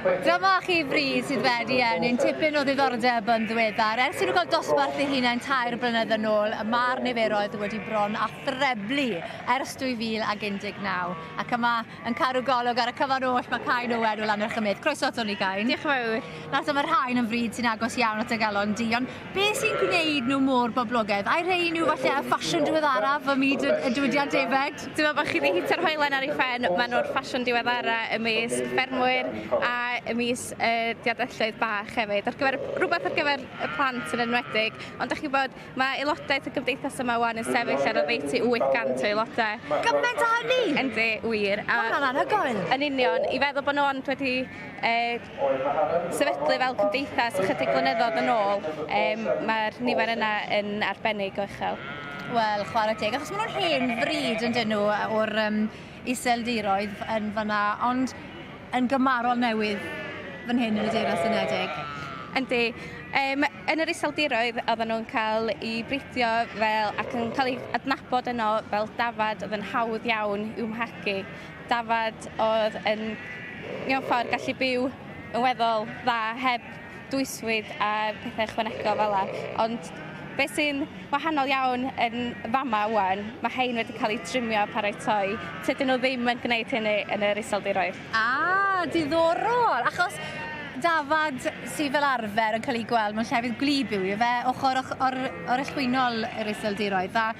Dyma chi fri sydd wedi ennyn tipyn o ddiddordeb yn ddiweddar. Ers i nhw gael dosbarth eu hunain 3 blynedd yn ôl, mae'r niferoedd wedi bron a threblu ers 2019. Ac yma, yn cadw golwg ar y cyfan oll, mae Cain Owen o Lannerch-y-medd. Croeso ato ni, Cain. Diolch yn fawr. Nawr te, mae'r rhain yn fryd sy'n agos iawn at y galon di, ond beth sy'n gwneud nhw mor boblogaidd? Ai rhai nhw falle y ffasiwn diweddaraf ym myd y, y diwydiant defaid? Dwi'n meddwl bod chi wedi hitio'r hoelen ar ei phen. Maen nhw'r ffasiwn diweddara ymysg ffermwyr a ymysg y diadelloedd bach hefyd. Ar gyfer, rhywbeth ar gyfer y plant yn enwedig. Ond dych chi'n gwybod, mae aelodaeth y gymdeithas yma wan yn sefyll ar oddeutu 800 o aelodau. Gymaint â hynny? Yndi, wir. A Mae hwnna'n anhygoel. Yn union, i feddwl bod nhw ond wedi sefydlu fel cymdeithas ychydig blynyddoedd yn ôl, um, mae'r nifer yna yn arbennig o uchel. Wel, chwarae teg, achos maen nhw'n hen fryd yn dyn nhw o'r um, iseldiroedd yn fanna, ond yn gymarol newydd fan hyn yn y Deyrnas Unedig. Yndi. Um, yn yr iseldiroedd oedden nhw'n cael eu bridio fel, ac yn cael eu adnabod yno fel dafad oedd yn hawdd iawn i'w mhagu. Dafad oedd yn mewn ffordd gallu byw yn weddol dda heb dwysfwyd a pethau ychwanegol fel 'na. Ond beth sy'n wahanol iawn yn fama wan, mae hein wedi cael eu trimio a paratoi. Tydyn nhw ddim yn gwneud hynny yn yr iseldiroedd. Ah, diddorol! Achos dafad sydd fel arfer yn cael ei gweld mewn llefydd gwlyb yw i fe, ochr o'r, or ellwynol yr iseldiroedd. A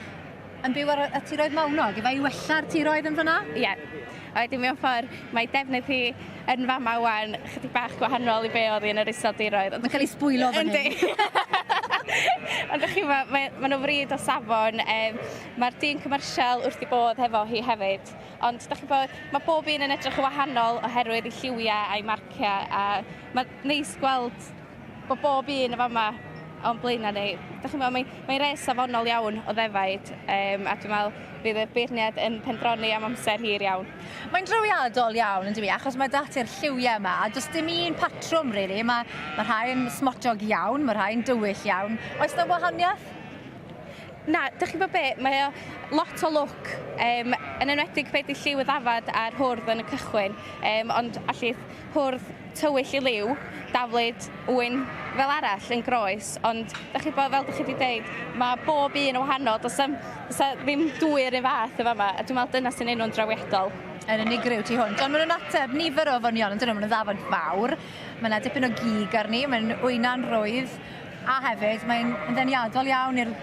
yn byw ar y tiroedd mawnog, ife i wella'r tiroedd yn fyna? Ie. Yeah. A wedyn mewn ffordd, mae defnydd hi yn fama wan chydig bach gwahanol i be oedd hi yn yr iseldiroedd. Mae'n cael ei sbwylo fan hyn. Ond ydych chi, mae, mae, mae nhw fryd o safon. Um, Mae'r dyn commercial wrth i bodd hefo hi hefyd. Ond ydych chi bod, mae bob un yn edrych yn wahanol oherwydd ei lliwiau a'i marciau. A mae'n neis gweld bod bob un yn fama o'n blaenau ni. Dach chi'n meddwl, mae'n mae res safonol iawn o ddefaid, um, a dwi'n meddwl bydd y beirniad yn pendroni am amser hir iawn. Mae'n drawiadol iawn, yn dyw achos mae dati'r lliwiau yma, a does dim un patrwm, really. Mae, mae rhai yn smotiog iawn, mae rhai yn dywyll iawn. Oes na wahaniaeth? Na, dych chi'n gwybod be, mae o lot o lwc, um, yn enwedig be di lliw y ddafad a'r hwrdd yn y cychwyn, um, ond allith hwrdd tywyll i liw, daflud ŵyn fel arall yn groes, ond dych chi'n bod, fel dych chi wedi deud, mae bob un yn wahanol, does am, does a ddim dwy yr un fath yn fama, a dwi'n meddwl dyna sy'n enw'n drawiadol. Yn unigryw tu hwnt. Ond maen nhw'n ateb nifer o ofynion, yn dyn nhw, maen nhw'n ddafad fawr, mae yna dipyn o gig arni, mae'n wyna'n rwydd, a hefyd mae'n ddeniadol iawn i'r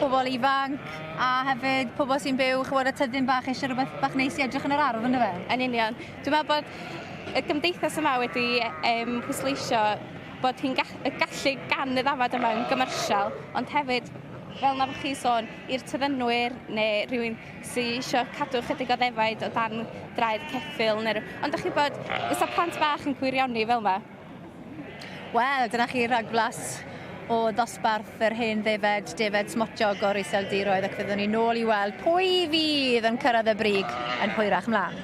pobl ifanc, a hefyd pobl sy'n byw, chymod, y tyddyn bach eisiau rhywbeth bach neis i edrych yn yr ardd, ynddo fe? Yn union. Dwi'n meddwl bod y gymdeithas yma wedi um, pwysleisio bod hi'n gall y gallu gan y ddafad yma yn gymyrsial, ond hefyd, fel na chi sôn, i'r tyddynwyr neu rhywun sydd eisiau cadw chydig o ddefaid o dan draed ceffyl. Neu... Ond dych chi'n bod, fysa plant bach yn gwirioni fel yma? Wel, dyna chi ragflas o ddosbarth yr hen ddefed, defed smotiog o'r Iseldiroedd, ac fyddwn ni nôl i weld pwy fydd yn cyrraedd y brig yn hwyrach mlaen.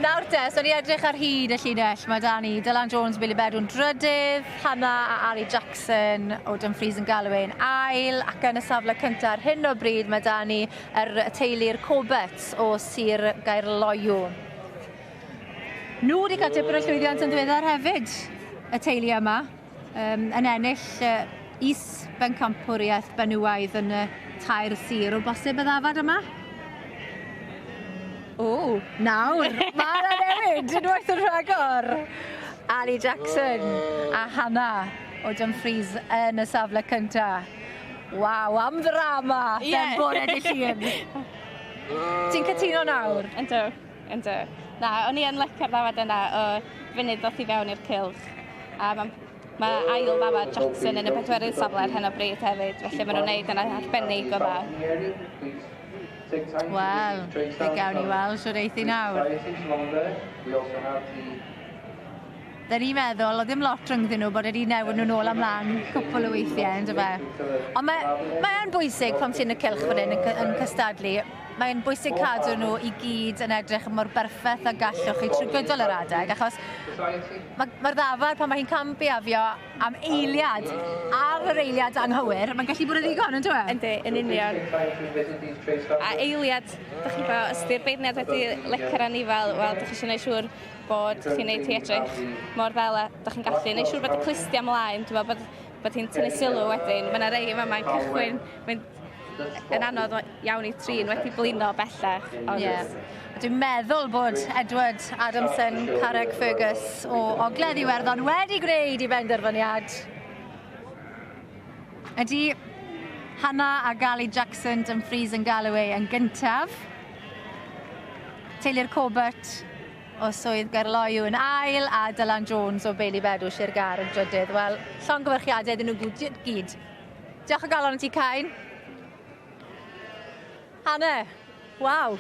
Nawr te, so ni edrych ar hyd y llinell, mae da ni Dylan Jones, Billy Bedw'n drydydd, Hannah a Ali Jackson o Dumfries yn Galloway yn ail, ac yn y safle cyntaf ar hyn o bryd mae da ni yr teulu'r Corbett o Sir Gaerloyw. Nhw wedi cael tipyn o llwyddiant yn ddiweddar hefyd, y teulu yma, um, yn ennill uh, is bencampwriaeth benywaidd yn y tair sir o bosib y ddafad yma. O, nawr, mae yna newid unwaith yn rhagor. Ali Jackson a Hannah o Dumfries yn y safle cynta. Waw, am ddrama! Yeah. bore dy llun. Ti'n cytuno nawr? Yndw, yndw. Na, o'n i yn licio'r ddafad yna o funud ddoth i fewn i'r cylch. A mae'n Mae ail ddafad Jackson yn y pedwerydd safle ar hyn o bryd hefyd, felly maen nhw'n gwneud yn arbennig o dda. Wel, fe gawn ni weld shwd eith hi nawr. Dyn ni'n meddwl, oedd ddim lot rhyngddyn nhw bod wedi newid nhw nôl a mlaen cwpl o weithiau, ynddo fe? Ond mae, mae yn bwysig pan ti'n y cylch fan hyn yn, yn cystadlu, mae'n bwysig cadw nhw i gyd yn edrych mor berffaith a gallwch chi trwy gydol yr adeg, achos mae'r ma ddafad pan mae hi'n cambiafio am eiliad, ar yr eiliad anghywir, mae'n gallu bod yn ddigon, yn dweud? Yndi, yn union. A eiliad, dych chi'n gwybod, os di'r beirniad wedi licio'r anifal, wel, dych chi eisiau gwneud siŵr bod chi'n neud hi edrych mor ddel a dych chi'n gallu. Neud siŵr bod y clustia ymlaen, dwi'n meddwl bod, bod hi'n tynnu sylw wedyn. Mae yna rei yma mae'n cychwyn mynd yn anodd iawn i trin wedi blino bellach. Ond... Yeah. Dwi'n meddwl bod Edward Adamson, Carreg Fergus o Ogledd Iwerddon wedi gwneud i benderfyniad. Ydy Hannah a Gali Jackson, Dumfries and Galloway yn gyntaf. Taylor Corbett o Swydd Gaerloyw yn ail a Dylan Jones o Bailey Bedw Sir Gâr yn drydydd. Wel, llongyfarchiadau iddyn nhw gyd. Diolch o galon i ti, Cain. Hannah, wow.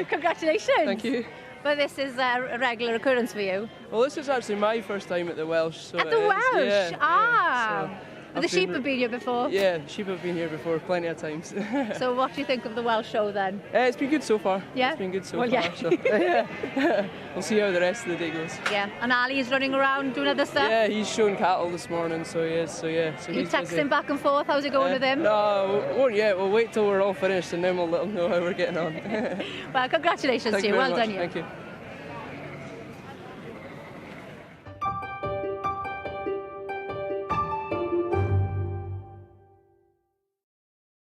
Congratulations. Thank you. But this is a regular occurrence for you. Well, this is actually my first time at the Welsh. So At the Welsh? Yeah, ah. Yeah, so But the sheep have been here before. Yeah, sheep have been here before plenty of times. So what do you think of the Welsh show then? It's been good so far. Yeah? It's been good so well, far. Yeah. So, yeah. We'll see how the rest of the day goes. Yeah. And Ali is running around doing other stuff? Yeah, he's showing cattle this morning, so he is. So yeah. So You he's busy. texting back and forth? How's it going with him? No, we won't yet. We'll wait till we're all finished and then we'll let him know how we're getting on. Well, congratulations Thank to you. you very Well much. done you. Thank you.